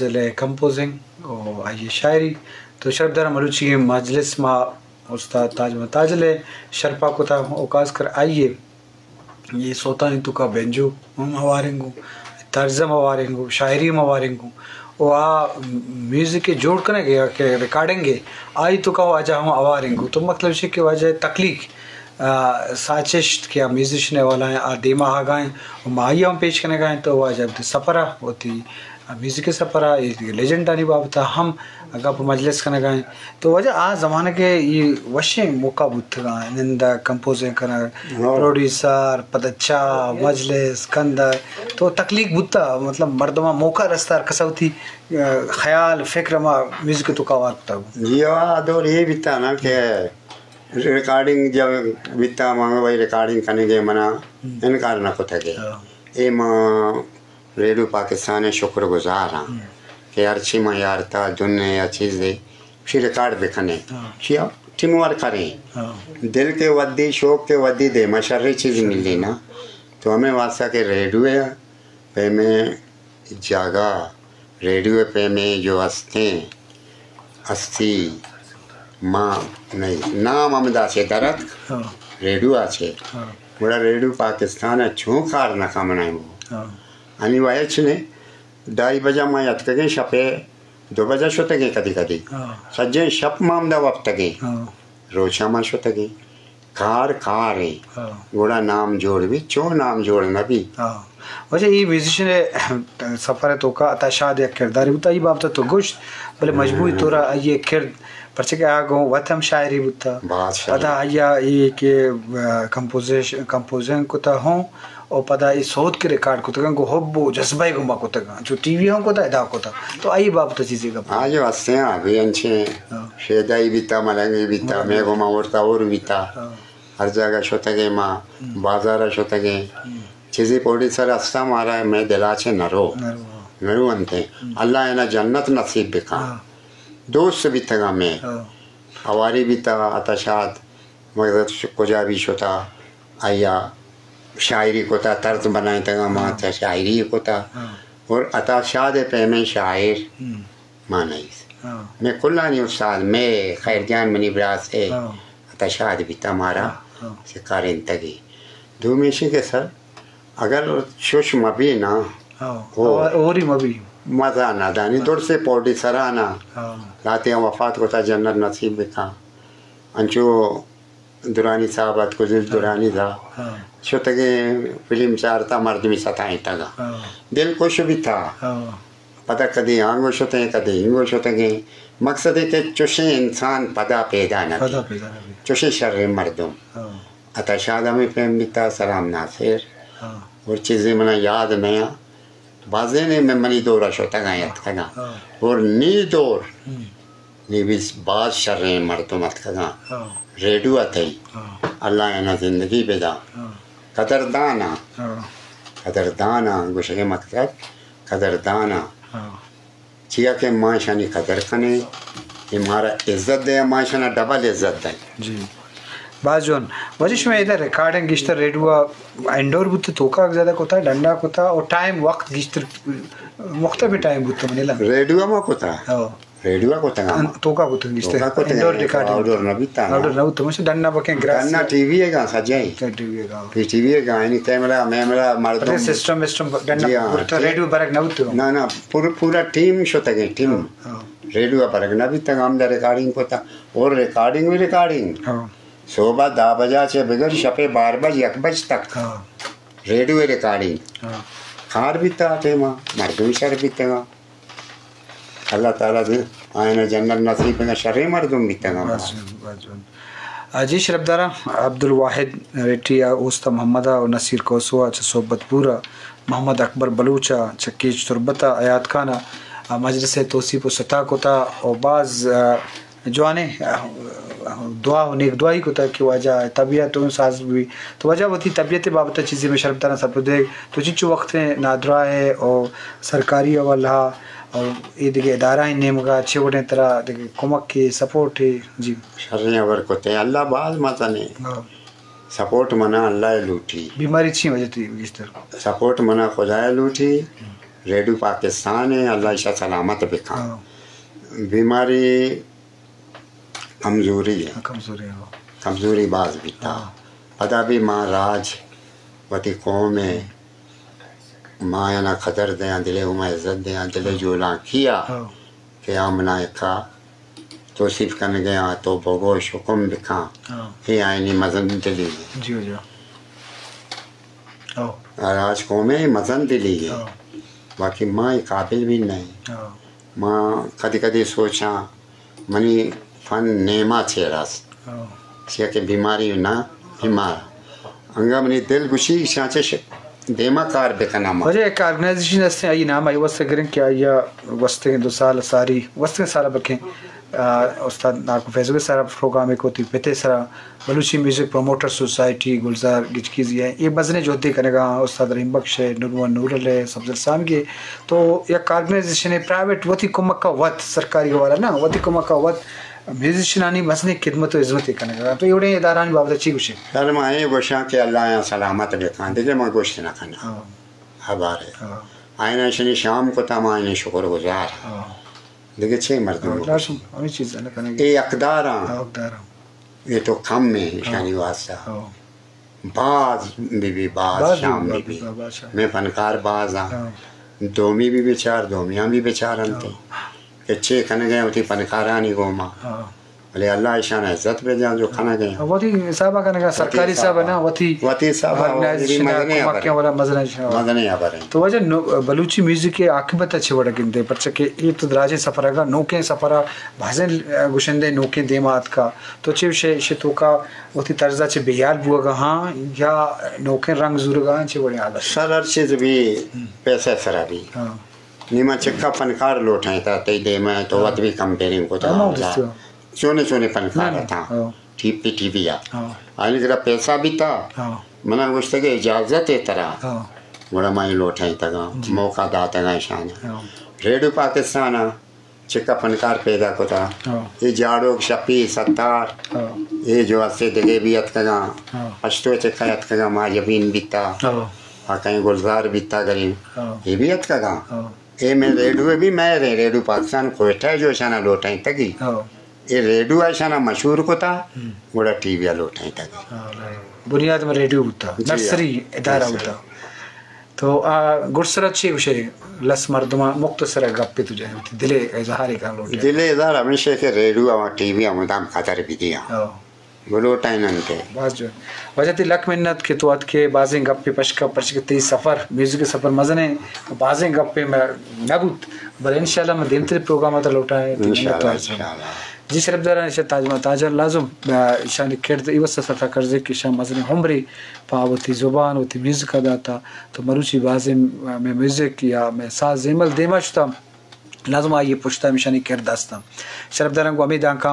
تاجل ءِ کمپوزنگ و آئی ءِ شاعری۔ تو شرپدار مروچی مجلس ما استاد تاج محمد تاجل ءِ شرپا کتا و خاص کر آئی ءِ اے سوتانی توکا بینجو ہم ہواریں گوں، طرز ہم ہواریں گوں، شاعری ہم ہواریں گوں۔ و آ میوزک ءِ جوڑ کنگ ءَ یا کہ ریکارڈنگ ءَ آئی توکا واجہ ہم ہواریں گوں۔ تو مطلب چی کہ واجہ ءِ تخلیق، آ، ساچشت کہ آ میوزیشن ءِ والا ہیں، آ دیما آگا ہیں، و ما آئی ہم پیش کنگا ہیں، تو واجہ وتی سفرا، وتی میوزک ءِ سفرا، اے لیجنڈانی بابتا ہم گپ مجلس کنگا ہیں۔ تو واجہ آ زمانگ ءَ اے وشیں موقع بوتگاں، نند ءَ کمپوزنگ کنگ، ہاں۔ پروڈیوسر، پدا چاہ، مجلس، کندگ، تو تخلیق بوتا، مطلب مردماں موقع رستا، ہر کسا وتی، آ، خیال، فکر ہما میوزک ءِ توکا ہوار کتا۔ جی ہاں، آ دور اے بیتا نا کہ ریکارڈنگ جب بیتا، ما بھائی ریکارڈنگ کنگے منا ہم۔ انکار نہ کتگے۔ ہاں۔ اے ما ریڈیو پاکستان ءِ شکر گزار ہاں ہم۔ کہ ہرچی ما یارتا دن یا چیزے شی ریکارڈ بکنے۔ ہاں۔ شی ٹیم ورک کریں۔ ہاں۔ دل کے ودی، شوق کے ودی دے، ما شریں چیز ملی نا۔ تو ہمیں واسطہ کہ ریڈیو ءِ پیمیں جاگہ، ریڈیو ءِ پیمیں جو ہستیں ہستی، ما نہیں۔ نام ہم داسے درتک، ہاں۔ ریڈیو آ چے۔ ہاں۔ گڑا ریڈیو پاکستان ءَ چون کار نہ کمنائیں وہ۔ ہاں۔ انی وہ ہچ نے، ڈائی بجہ ما یتکگیں، شپے دو بجہ شتگیں کدی کدی۔ ہاں۔ سجیں شپ ما ہمدا وپتگیں۔ ہاں۔ روچا ما شتگیں۔ کار کاریں۔ ہاں۔ گڑا نام جوڑ بی، چون نام جوڑ نہ بی۔ ہاں۔ واجہ اے میوزیشن ءِ سفر ءِ توکا عطا شاد یک کردارے بوتا، اے بابت تو گوشت، بلے مجموعی طورا آئی ءِ کرد، پرچہ کہ آ گوں وت ہم شاعری بوتا۔ باز شاعری۔ پدا آئی ءَ اے کہ، آ، کمپوزیش-، کمپوزنگ کتا ہوں، و پدا اے سوت کہ ریکارڈ کتگاں، گوں حب و جذبہ ءَ گوما کتگاں۔ چو ٹی وی ہم کتا، ادا کتا۔ تو آئی بابت چیزے گپ۔ آ جو ہستیں، ابھی انچیں ہاں۔ شیدائی بیتا، ملنگی بیتا، ملنگی۔ مے گوما ورتا اور بیتا۔ ہاں۔ ہر جاگہ شتگیں ما، ہم۔ بازار شتگیں۔ ہم۔ چیزی پوڈی سر ہستا مارا، مے دلا چے نرو۔ نرو، ہاں۔ نرو انتے۔ ہم۔ اللہ اینا جنت نصیب بکا۔ ہاں۔ دوست بیتگا مے۔ ہاں۔ ہواری بیتا، عطا شاد۔ مگر ش-، کجا بھی شتا، آیا شاعری کتا، طرز بنائیں تگا ما ہاں۔ تا شاعری کتا۔ ہاں۔ اور عطا شاد پیمیں شاعر ہم۔ ما نہیں۔ ہاں۔ میں کلانی استاد، میں خیر جان منی براس ہے۔ ہاں۔ عطا شاد بیتا مارا ہاں، ہاں۔ سکارین تگی۔ دومیشی کے سر، اگر چوش مبی نا، ہاں۔ او۔ اوری مبی۔ مزہ نہ دانی، در سے پوڈی سرانا۔ ہاں۔ لاتے وفات کتا جنت نصیب بکا۔ انچو درانی صاحب ات، کجل درانی دا۔ ہاں۔ شتگیں فلم چارتا، مردمی ستائیں تگا۔ ہاں۔ دل خوش بیتا۔ ہاں۔ پدا کدی آنگو شتیں، کدی اینگو شتگیں۔ مقصد ہے کہ چوشیں انسان پدا پیدا نہ پدا بی۔ پیدا نہ بی۔ چوشیں شریں مردم۔ ہاں۔ عطا شاد ہمیں پیم بیتا، سلام ناصر۔ ہاں۔ اور چیزیں منا یاد نیا۔ بازینے میں منی دورا شتگاں، اتکگاں۔ ہاں۔ اور نی دور، ہم۔ نی بھی باز شریں مردم اتکگاں۔ ہاں۔ ریڈیو اتئی۔ ہاں۔ اللہ اینا زندگی بدا۔ ہاں۔ قدردانا۔ ہاں۔ قدردانا، گوشگے مقصد، قدردانا۔ ہاں۔ چیا کہ ما اشانی قدر کنیں، اے مارا عزت دے، ما اشانا ڈبل عزت دیں۔ جی۔ باز جوان۔ واجہ شما ادا ریکارڈنگ گیشتر ریڈیو انڈور بوت، توکا زیادہ کتا، ڈنڈا کتا، اور ٹائم وقت گیشتر مختلف ٹائم بوت منی لا۔ ریڈیو ما کتا۔ ہاں۔ ریڈیو کتا ہم۔ ان-، توکا کتا گیشتر۔ توکا کتا انڈور گیشتر۔ ریکارڈنگ۔ آؤٹ ڈور نہ بیتا۔ آؤٹ ڈور نہ بوت، مش ڈنڈا بکیں گراس۔ ڈنڈا ٹی وی گا سجائی۔ ٹی وی گا۔ ٹی وی گا، یعنی کیمرہ، میمرہ، مردم۔ سسٹم، سسٹم، ڈنڈا جی ہاں، پورا ریڈیو برگ نہ بوت۔ نہ، نہ، پور-، پورا ٹیم شتگیں، ٹیم۔ ہاں، ہاں۔ ریڈیو ءَ برگ نہ بیتگ، ہمدا ریکارڈنگ کتگ۔ اور ریکارڈنگ بھی ریکارڈنگ۔ ہاں۔ صبح دہ بجا چہ بگر شپے بارہ بج، یک بج تک۔ ہاں۔ ریڈیو ءِ ریکارڈنگ۔ ہاں۔ کار بیتا ٹیما، مردم شر بیتگاں۔ اللہ تعالیٰ دے آئینا جنت نصیب بکن، شریں مردم بیتگاں۔ بس، بس۔ آ، جی شرپداراں، عبدالواحد ریٹی ءَ، اوست محمد ءَ و نصیر کوسو ءَ چہ صحبت پور ءَ، محمد اکبر بلوچ ءَ چہ کیچ تربت ءَ، حیات خان ءَ مجلس ءِ توسیپ و ستا کتا و باز، آ، جوانیں، آ، دعا و نیک دعائی کتا کہ واجہ ءِ طبیعت اوں ساز بی۔ تو واجہ وتی طبیعت ءِ بابت ءَ چیزے مئے شرپداراں سرپد دئے۔ تو چنچو وقت ءَ نادراہ ءَ و سرکاری حوالہ ءَ و اے دگہ ادارہ ءِ نیمگ ءَ چے وڑیں ترا دگہ کمک ءِ سپورٹ ءِ؟ جی۔ شریں ہبر کتیں، اللہ باز مزنیں۔ ہاں۔ سپورٹ منا اللہ ءَ لوٹی۔ بیماری چی وجہ تھی گیشتر؟ سپورٹ منا خدا ءَ لوٹی۔ ریڈیو پاکستان ءَ، اللہ ایشاں سلامت بکن۔ ہاں۔ بیماری کمزوری ءَ۔ کمزوری، ہاں۔ کمزوری باز بیتا۔ ہاں۔ پدا بھی ما راج وتی قوم ءَ، ما آیانا قدر دیاں، دل ءَ ہما عزت دیاں، دل ءَ جولانکی ءَ ہاں۔ کہ آ منا یکا توصیف کنگ ءَ آں، تو بگوش، حکم بکن۔ ہاں۔ اے آیانی مزن دلی ءَ۔ جی، جی۔ ہاں۔ راج قوم ءِ مزن دلی ءَ۔ ہاں۔ باقی ما اے قابل بھی نہ ایں۔ ہاں۔ ما کدی کدی سوچاں، منی فن نیما چیر است۔ ہاں۔ چیا کہ بیماری نہ، بیمار۔ انگا منی دل گوشی، ایشاں چہ ش-، دیما کار بکناں ما۔ واجہ یک آرگنائزیشن ہستیں، آئی نام آئی واسطہ گریں کہ آئی گوستگیں دو سال ساری، گوستگیں سال بلکیں، آ، استاد ناکو فیض ءِ سرا پروگرام کو تی پتے سرا بلوچی میوزک پروموٹر سوسائٹی گلزار گچکیزی ءَ، اے مزنیں جہدے کنگا، استاد رحیم بخش ءَ، نورمحمد نورل ءَ، سبزل سامگی ءَ۔ تو یک آرگنائزیشن ءَ پرائیویٹ وتی کمک ءَ وت، سرکاری حوالہ نہ، وتی کمک ءَ وت میوزیشنانی مزنیں خدمت و ہزمتے کنگا۔ تو اے وڑیں ادارہانی بابت ءَ چی گوشے؟ سر، ما اے گوشاں کہ اللہ آیاں سلامت بکن، دگہ ما گوشت نہ کناں۔ ہاں۔ ہبارے۔ ہاں۔ آیانا اشانی شام کتا، ما آیانی شکر گزار۔ ہاں۔ دگہ چے مردم ہاں، بگوشی؟ لازم ہمیں چیز نہ کنگی۔ اے اقداراں۔ ہاں، اقداراں۔ اے تو کم ایں اشانی ہاں۔ واسطہ۔ ہاں۔ باز بی بی، باز باز شام بی بی، بی۔ باز، باز شام۔ مئے فنکار باز آں۔ ہاں۔ دومی بی بچار، دومیاں بی بچار انت۔ ہاں۔ کہ چے کنگ ءَ وتی فنکارانی گوما۔ ہاں۔ بلے اللہ ایشان عزت بہ جان جو کنگ ءَ۔ وتی حساب ءَ کنگ ءَ، وتی سرکاری حساب ءَ حساب ءَ۔ نہ، وتی وتی حساب ءَ، آرگنائزیشن وتی مزنیں ءَ، حبر کمکیں انت۔ والا مزنیں حساب۔ مزنیں حبر انت۔ تو واجہ نو-، بلوچی میوزک ءِ عاقبت ءَ چے وڑ گندے؟ پرچہ کہ اے تو دراجیں سفر ءَ، نوکیں سفر ءَ، بازیں گشندہ نوکیں دیما آتکا۔ تو چے شے، شے توکا وتی طرز ءَ چہ بے حال بوگ ءَ آں یا نوکیں رنگ زورگ ءَ آں، چے وڑیں حالت؟ سر، ہر چیز بھی ہم۔ پیسہ سرا بھی۔ ہاں۔ نی من چکا فنکار لوٹائیں تا، تئی دیما تو ہاں۔ وت بھی کمپیئرنگ کو تا ہاں، ہاں، ہمدا۔ درست ہے۔ چونے چونے فنکار نہ، نہ، اتاں۔ ہاں۔ ٹی پی ٹی وی آ۔ ہاں۔ آنی کرا پیسہ بھی تا۔ ہاں۔ منا گوشتگ اجازت ہے ترا۔ ہاں۔ گڑا ما لوٹائیں تگا، جی۔ موقع داتگا اشانا۔ ہاں۔ ریڈیو پاکستان آ۔ چکا فنکار پیدا کتا۔ ہاں۔ اے جاڑوک شپی ستار، ہاں۔ اے جو اسے دگے بھی اتکگاں، ہاں۔ پشتو چکا اتکگاں، ما یبین بیتا، ہاں۔ آ کہیں گلزار بیتا گریں، ہاں۔ اے بھی اتکگاں۔ ہاں۔ اے مئے ریڈیو بھی مئے رے-، ریڈیو پاکستان کوئٹہ جو اشانا لوٹائیں تگی۔ ہاں۔ اے ریڈیو اشانا مشہور کتا، ہم۔ گڑا ٹی وی آ لوٹائیں تگی۔ ہاں، بنیاد میں ریڈیو بوتا، جی ہاں۔ نرسری ادارہ جی سر۔ بوتا۔ تو آ گڈسرا چے گوشے؟ لس مردماں مختصر گپے تو جانے، وتی دل ءِ اظہارے کنگ لوٹے۔ دل ءِ اظہار ہمیش اے کہ ریڈیو ءُ ٹی وی ءَ مدام قدر بدیاں۔ ہو۔ گلوٹائن انت۔ باز جوان۔ واجہ تئی لک منت کہ تو اتکے، بازیں گپے پشکا، پرچہ کہ تئی سفر، میوزک ءِ سفر مزن ایں، بازیں گپے مہ-، نہ بوت، بلے انشاءاللہ من دیمتری پروگرام ءَ ترا لوٹائیں، تئی منت انشاءاللہ، وار کناں۔ انشاءاللہ۔ جی شرپ داران، ایشاں تاج، تاج لازم، آ، ایشانی کرد ای وسط سفر کرزے کہ ایشاں مزنیں عمرے پہ وتی زبان، وتی میوزک ءَ داتا، تو مروچی بازیں مئے میوزک یا مئے ساز زیمل دیما شتا، لازم آئی پشتا ہمیشانی کرد ہستا۔ شرپ داران گوں ہمے دانکا